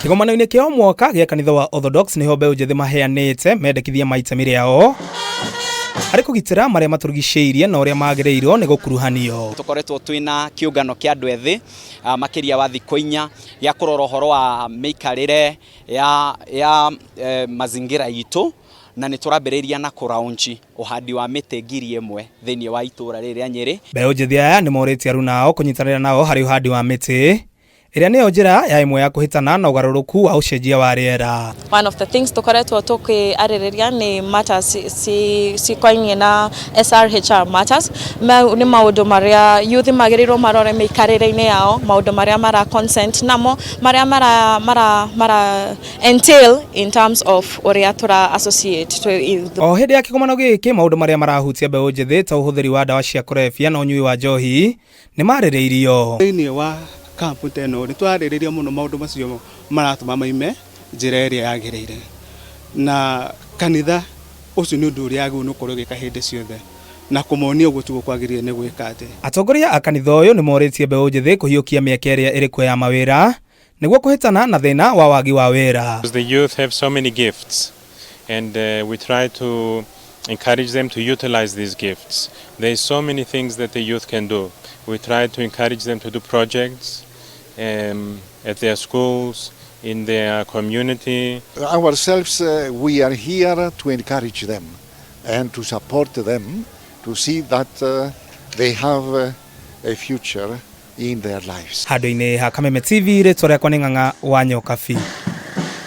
Kĩgomano-inĩ kĩa o mwaka gĩa kanitha wa Orthodox nĩho mbeũ njĩthĩ maheanĩte mendekithia ma itemi rĩao harĩ kũgitĩra marĩa matũrigicĩirie na ũrĩa magĩrĩirwo nĩ gũkuruhanio. Tũkoretwo twĩna kĩũngano kĩa andũ ethĩ makĩria wa thikũ 4 gĩa kũrora ũhoro wa mĩikarĩre ya, ya mazingira itũ, na nĩ tũrambĩrĩria na kũraunchi ũhandi wa mĩtĩ 1000 thĩinĩ wa itũra rĩrĩ rĩa Nyĩrĩ. Mbeũ njĩthĩ aya nĩ morĩtie aruna ao kũnyitanĩra nao harĩ ũhandi wa mĩtĩ ĩrĩa nĩyo njĩra ya ĩmwe ya kũhĩtana na ũgarũrũku wa ũcenjia wa rĩera. One of the things tũkoretwo tũkĩarĩrĩria nĩ matters cikoniĩ na SRHR matters. Mau nĩ maũndũ marĩa youth magĩrĩirwo marore mĩikarĩre-inĩ yao, maũndũ marĩa mara consent namo, marĩa mara mara mara entail in terms of ũrĩa tũra associate. O hĩndĩ ya kĩgomano gĩkĩ, maũndũ marĩa marahutia mbeũ njĩthĩ ta ũhũthĩri wa ndawa cia kũrebia na ũnyui wa njohi nĩ marĩrĩirio. Thĩinĩ wa kampu ta ĩno nĩ twarĩrĩria mũno maũndũ macio maratũma maime njĩra ĩrĩa yagĩrĩire, na kanitha ũcio nĩ ũndũ ũrĩa wagĩrĩirwo nĩ gũkorwo ũgĩka hĩndĩ ciothe na kũmonia ũguo tiguo kwagĩrĩire nĩ gwĩka atĩ. Atongoria a kanitha ũyũ nĩ morĩtie mbeũ njĩthĩ kũhiũkia mĩeke ĩrĩa ĩrĩ kuo ya mawĩra nĩguo kũhĩtana na thĩna wa wagi wa wĩra. The youth have so many gifts and we try to encourage them to utilize these gifts. There is so many things that the youth can do. We try to encourage them to do projects at their schools, in their community. Ourselves, we are here to encourage them and to support them to see that they have a future in their lives. Handũ-inĩ ha Kameme TV, rĩtwa rĩakwa nĩ Ng'ang'a wa Nyokabi.